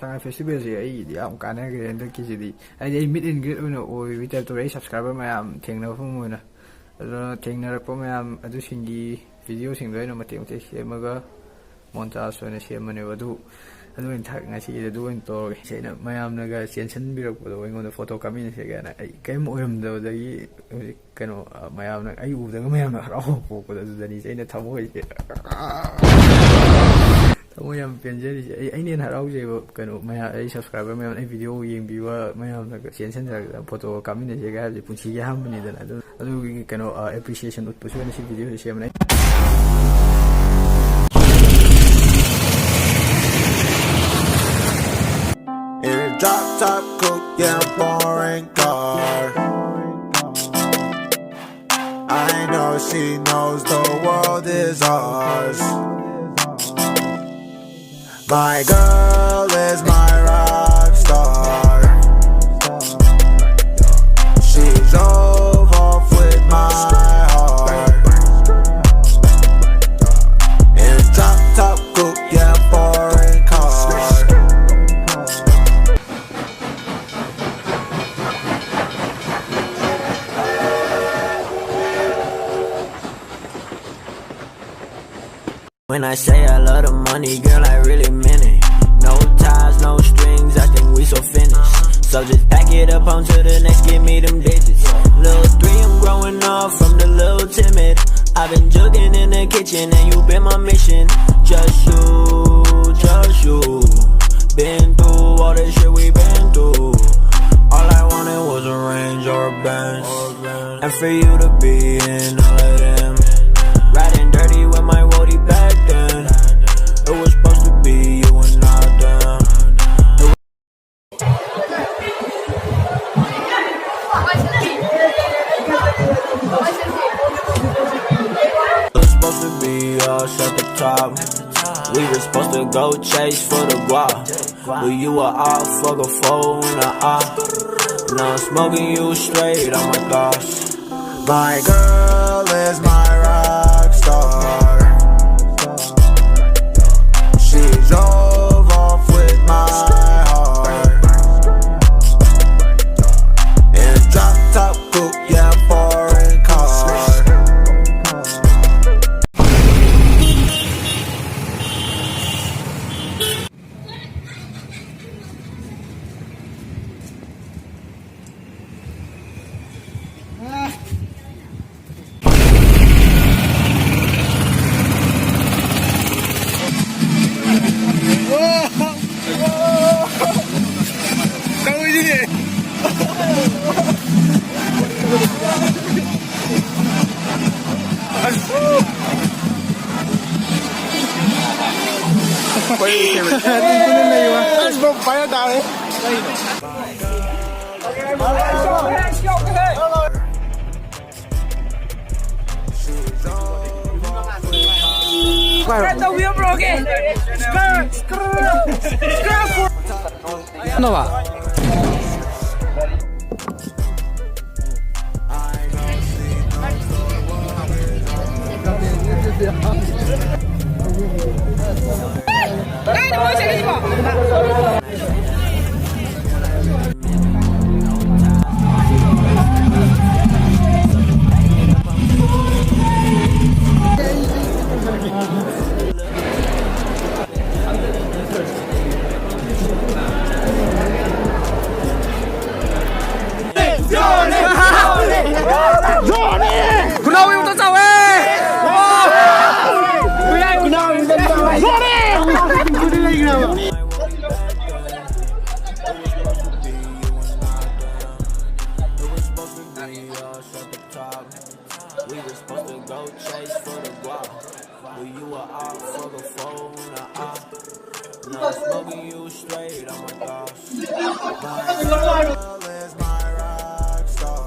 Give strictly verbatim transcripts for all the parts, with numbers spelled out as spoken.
ꯇꯉꯥꯏ ꯐꯦꯁꯇꯤꯚꯦꯜꯁꯦ ꯑꯩꯒꯤꯗꯤ ꯌꯥꯝ ꯀꯥꯟꯅꯈ꯭ꯔꯦ ꯍꯟꯗꯛꯀꯤꯁꯤꯗꯤ꯫ ꯍꯥꯏꯗꯤ ꯑꯩ meet and greet ꯑꯣꯏꯅ ꯑꯣꯏꯕꯒꯤ type ꯇꯧꯔꯦ, ꯑꯩ subscriber ꯃꯌꯥꯝ ꯊꯦꯡꯅꯐꯝ ꯑꯣꯏꯅ꯫ ꯑꯗꯨꯅ ꯊꯦꯡꯅꯔꯛꯄ ꯃꯌꯥꯝ ꯑꯗꯨꯁꯤꯡꯒꯤ videoꯁꯤꯡꯗꯣ ꯑꯩꯅ ꯃꯇꯦꯛ ꯃꯇꯦꯛ ꯁꯦꯝꯃꯒ montage ꯑꯣꯏꯅ ꯁꯦꯝꯕꯅꯦꯕ꯫ ꯑꯗꯨ, ꯑꯗꯨ ꯑꯣꯏꯅ ꯊꯥ-, ꯉꯁꯤꯒꯤꯗꯤ ꯑꯗꯨ ꯑꯣꯏꯅ ꯇꯧꯔꯒꯦ꯫ ꯁꯤ ꯑꯩꯅ ꯃꯌꯥꯝꯅꯒ ꯆꯦꯟꯁꯤꯟꯕꯤꯔꯛꯄꯗꯣ, ꯑꯩꯉꯣꯟꯗ photo ꯀꯥꯞꯃꯤꯟꯅꯁꯦ ꯀꯥꯏꯅ, ꯑꯩ ꯀꯔꯤꯝ ꯑꯣꯏꯔꯝꯗꯕꯗꯒꯤ ꯍꯧꯖꯤꯛ ꯀꯩꯅꯣ, ꯑ, ꯃꯌꯥꯝꯅ ꯑꯩ ꯎꯕꯗꯒ ꯃꯌꯥꯝꯅ ꯍꯔꯥꯎꯕ ꯄꯣꯛꯄꯗꯣ, ꯑꯗꯨꯗꯅꯤꯁꯦ ꯑꯩꯅ ꯊꯃꯣꯏꯁꯦ, ꯊꯃꯣꯏ ꯌꯥꯝ ꯄꯦꯟꯖꯔꯤꯁꯦ꯫ ꯑꯩ, ꯑꯩꯅ ꯍꯦꯟꯅ ꯍꯔꯥꯎꯖꯩꯕ꯫ ꯀꯩꯅꯣ, ꯃꯌꯥꯝ, ꯑꯩ subscriber ꯃꯌꯥꯝ, ꯑꯩ video ꯌꯦꯡꯕꯤꯕ ꯃꯌꯥꯝꯅ ꯆꯦꯟꯁꯤꯟꯖꯔꯒ photo ꯀꯥꯞꯃꯤꯟꯅꯁꯦꯒ ꯍꯥꯏꯕꯁꯦ ꯄꯨꯟꯁꯤꯒꯤ ꯑꯍꯥꯟꯕꯅꯤꯗꯅ꯫ ꯑꯗꯨ, ꯑꯗꯨꯒꯤ ꯀꯩꯅꯣ, ꯑ, appreciation ꯎꯠꯄꯁꯨ ꯑꯣꯏꯅ ꯁꯤ videoꯁꯦ ꯁꯦꯝꯕꯅꯦ꯫ In a drop top coupe, yeah, foreign car. I know she knows the world is ours. My girl is my rock star. She drove off with my heart. In a drop top coupe, yeah, foreign car. When I say I love the money, girl, I really mean it. No ties, no strings, I think we so finished. So just back it up onto the next, give me them digits. Little three, I'm growing up from the little timid. I've been jugging in the kitchen and you been my mission. Just you, just you. Been through all the shit we been through. All I wanted was a Range or a Benz. And for you to be in all of them. Riding dirty with my woody back then. It was supposed to be you and not them. It was supposed to be us at the top. We were supposed to go chase for the guap. But you were all fuck a four in the eye. Now I'm smoking you straight, I'm a boss. My girl is my rock star. She drove off with my ꯍꯥꯏ ꯇꯥꯔꯦ꯫ ꯈꯔ ꯇꯧꯕꯤꯌꯣ ꯕ꯭ꯔꯣꯒꯤ꯫ ꯀꯩꯅꯣꯕ? ꯈꯨꯅꯥꯎ ꯌꯧꯗ ꯆꯥꯎꯋꯦ! ꯈꯨꯅꯥꯎ ꯌꯧꯗ ꯆꯥꯎꯋꯦ! We were supposed to go chase for the guap, but you were out for the phone. Uh, uh. Now I'm smoking you straight on my thoughts. My girl is my rock star.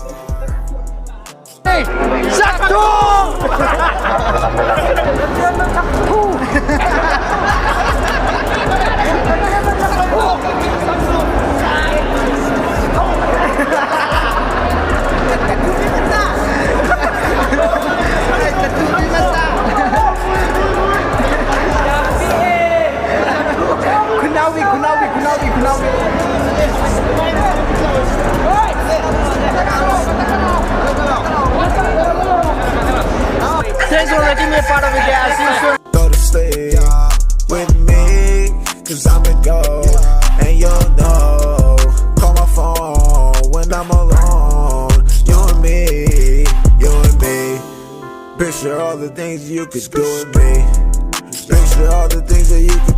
ꯈꯨꯅꯥꯎꯕꯤ, ꯈꯨꯅꯥꯎꯕꯤ, ꯈꯨꯅꯥꯎꯕꯤ, ꯈꯨꯅꯥꯎꯕꯤ꯫ Thanks for letting me a part of it, guys. See you soon. Go to sleep with me, cause I'm the goat, and you'll know. Call my phone when I'm alone. You and me, you and me. Picture all the things you could do with me. Picture all the things that you could